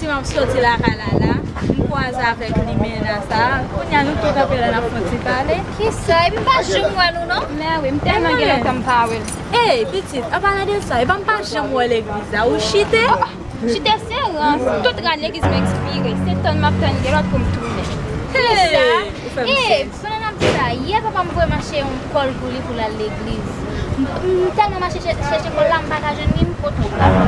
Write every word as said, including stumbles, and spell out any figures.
M ap soti lakay la la, m kwaze avèk limena sa. Kounye a nou tou kanpe la n ap fè yon ti pale. Kisa? Epi m pa janm wè nou non. Mèwi, m tèlman gen lontan m pa wè l. Ey pitit, an palan de sa, epa m pa janm wè legliz la. Ou chite? Chite se rans. Tout rad legliz mwen ekspire. Se tann m ap tann gen lòt pou m tounen. Kisa? Ou fè m sezi. Pandan n ap di sa, yè papa m voye m achte yon kòl pou li pou l al legliz. M tèlman mache chèche kòl la, m pa ka jwenn li, m pote w la.